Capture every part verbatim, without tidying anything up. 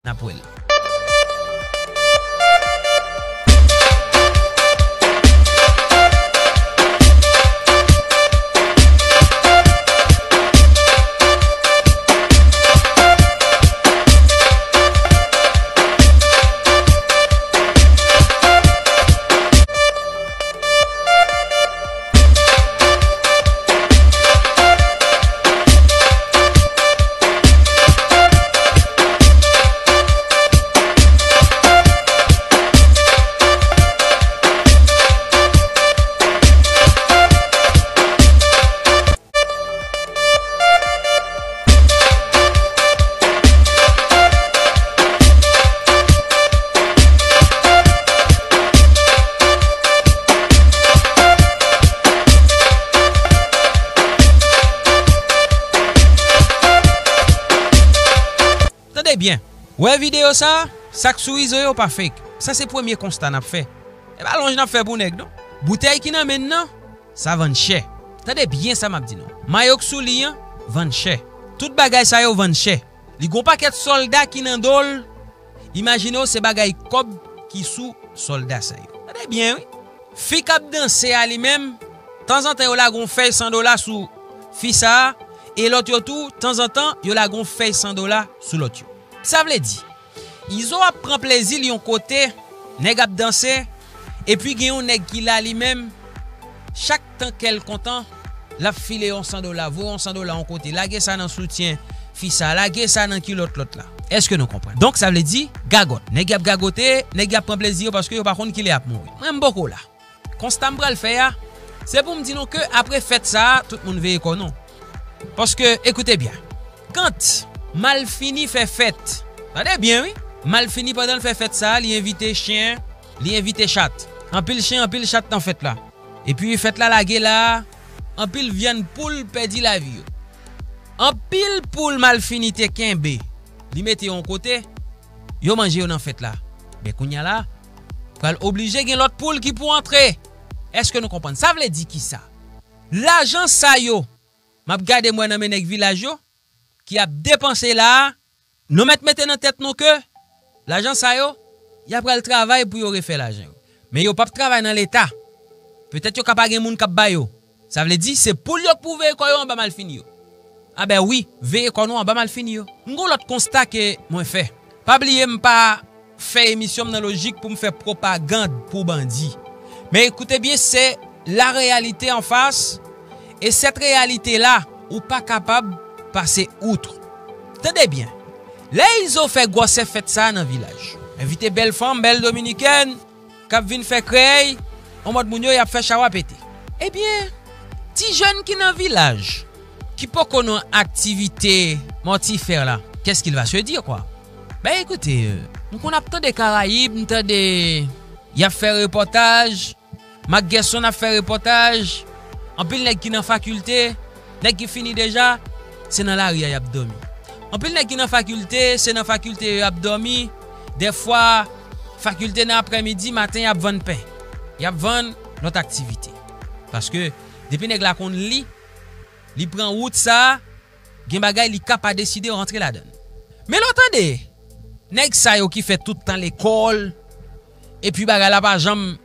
N ap wè l. Tande byen. Wè videyo sa, sa k sou Izo yo pa fake. Sa se premye konsta n ap fè. E pa lonj n ap fè pou nèg non. Boutèy ki nan men n nan, sa vann chè. Tande byen sa m ap di nou. Mayo k sou li an, vann chè. Tout bagay sa yo vann chè. Li gon pakèt sòlda ki nan do l. Imajine w se bagay kòb ki sou sòlda sa yo. Tande byen wi. Fi k ap danse a li menm, tanzantan yo lage yon fèy san dola sou fi sa a, e lòt yo tou, tanzantan yo lage yon fèy san dola sou lòt yo. Sa vle di, Izo ap pran plezi l yon kote, nèg ap danse, epi gen yon nèg ki la li menm, chak tan kè l kontan, l ap file yon san dola, voye yon san dola yon kote, lage sa nan soutyen fi sa, lage sa nan kilòt lòt la. Èske nou konprann? Donk, sa vle di, gagòt. Nèg y ap gagote, nèg y ap pran plezi yo paske yo pa konn kilè y ap mouri. Mwen, m poko la. Konsta m pral fè a, se pou m di nou ke apre fèt sa a, tout moun veye kò nou. Paske, ekoute byen, kant Malfini fè fèt, tande byen wi, Malfini pandan l fè fèt sa a, li envite chen, li envite chat. Anpil chen, anpil chat nan fèt la. Epi fèt la lage la, anpil vyann poul pèdi lavi yo. Anpil poul Malfini te kenbe, li mete yo yon kote, yo manje yo nan fèt la. Men kounye a la, pral oblije gen lòt poul ki pou antre. Èske nou konprann? Sa vle di kisa? Lajan sa yo, m ap gade m wè nan men nèg vilaj yo, ki ap depanse la a, nou mèt mete nan tèt nou ke lajan sa yo, y ap pral travay pou yo refè lajan yo. Men yo p ap travay nan Leta. Petèt yo ka pa gen moun k ap ba yo. Sa vle di, se poul yo k pou veye kò yo anba Malfini yo. A ben wi, veye kò nou anba Malfini yo. M gon lòt konsta ke mwen fè. Pa bliye m pa fè emisyon m nan lojik pou m fè pwopagann pou bandi. Men ekoute byen, se la réalité en face, e cette réalité là, ou pa kapab pase out. Tande byen, lè Izo fè gwòsè fèt sa a nan vilaj, envite bèl fanm, bèl dominikèn, k ap vin fè krèy, an mòd moun yo, y ap fè chawa pete. Ebyen, ti jèn ki nan vilaj, ki poko nan aktivite mòtifè la, qu'est-ce qu'il va se dire, quoi? Ben, écoutez, euh, m konn ap tande Karayib, m tande y ap fè repòtaj, Mak Gèson ap fè repòtaj, anpil nèg ki nan fakilte, nèg ki fini deja, se nan lari a y ap dòmi. Anpil nèg ki nan fakilte, se nan fakilte yo y ap dòmi. Dèfwa, fakilte nan aprèmidi, maten, y ap vann pen. Y ap vann lòt aktivite. Paske, depi nèg la konn li, li pran wout sa a, gen bagay li ka pa deside rantre ladan l. Men lè w tande nèg sa yo ki fè tout tan lekòl, epi bagay la pa janm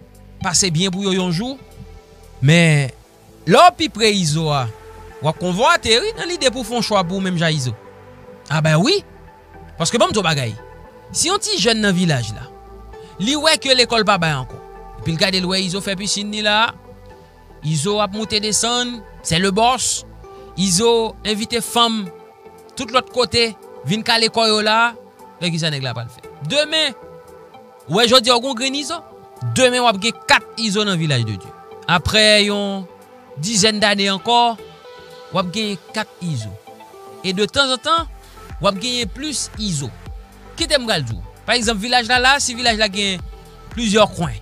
pase byen pou yo yon jou, men lè w pi pre Izo a, w ap konvòte, wi, nan lide pou w fè yon chwa pou w menm jan Izo. A ben wi! Paske ban m di w bagay, si yon ti jèn nan vilaj la, li wè ke lekòl pa bay ankò, epi l gade l wè Izo fè pisin li la, Izo ap moute desann, c'est le boss. Izo envite fanm tout lòt kote vin kale kò yo la. Men kisa nèg la pral fè? Demen, ou wè jodi a w gon grenn Izo. Demen w ap gen kat Izo nan Vilaj de Dye. Aprè yon dizèn dane ankò, w ap genyen kat Izo. E de tanzantan, w ap genyen plis Izo. Kite m pral di w. Pa egzanp, vilaj la la, si vilaj la gen plizyè kwen,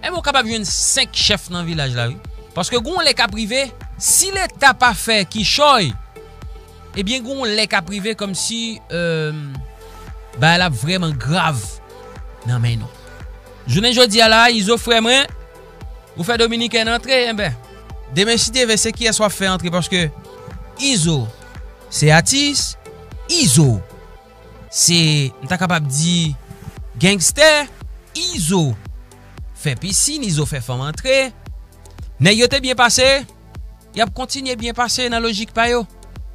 enben, w kapab jwenn senk chèf nan vilaj la, wi. Paske gon lè k ap rive, si Leta pa fè kichòy, ebyen, gon lè k ap rive kòmsi, euh, bagay la ap vrèman grav nan men nou. Jounen jodi a la, Izo frè mwen, ou fè Dominiken antre, enben, demen si Dye vle, se kiyès w ap fè antre? Paske Izo, se atis, Izo, se, m ta kapab di, gangstè. Izo fè pisin, Izo fè fanm antre. Nèg yo te byen pase, y ap kontinye byen pase nan lojik pa yo.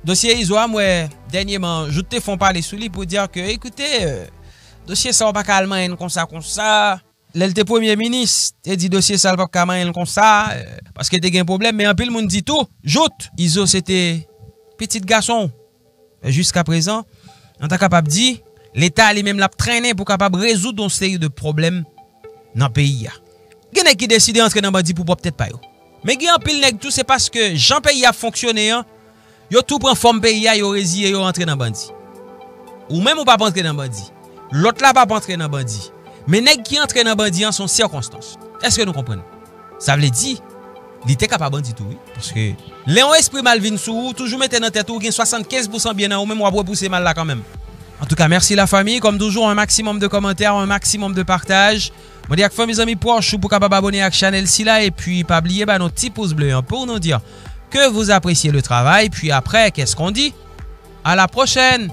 Dosye Izo a, m wè, dènyèman, Jout te fè yon pale sou li pou di ke, ekoute, euh, dosye sa w pa ka al manyen l konsa, konsa. Lè l te premye minis, te di dosye sa l p ap ka manyen l konsa, euh, paske te gen pwoblèm, men anpil moun di tou, Jout, Izo se te pitit gason w. Jiskaprezan, nou ta kapab di, Leta li menm l ap trennen pou kapab rezoud yon seri de pwoblèm nan peyi a. Gen nèg ki deside antre nan bandi pou pwòp tèt pa yo. Men gen anpil nèg tou, se paske jan peyi a ap fonksyone an, yo tou pran fòm peyi a, yo reziye yo antre nan bandi. Ou menm ou p ap antre nan bandi. Lòt la p ap antre nan bandi. Men nèg ki antre nan bandi an, se yon sikonstans. Èske nou konprann? Sa vle di, li te ka pa bandi tou, wi. Paske lè yon espri mal vin sou ou, toujou mete nan tèt ou, ou gen swasannkenz pousan byen nan ou, men w ap repouse mal la kanmenm. En tout cas, merci la famille. Comme toujours, un maximum de commentaires, un maximum de partage. Mwen di ak fanmi, zanmi pwòch ou pou kapab abone ak chanèl sila, epi pa bliye ba nou ti pous ble an pou nou di que vous appréciez le travail, puis après, qu'est-ce qu'on dit? À la prochaine!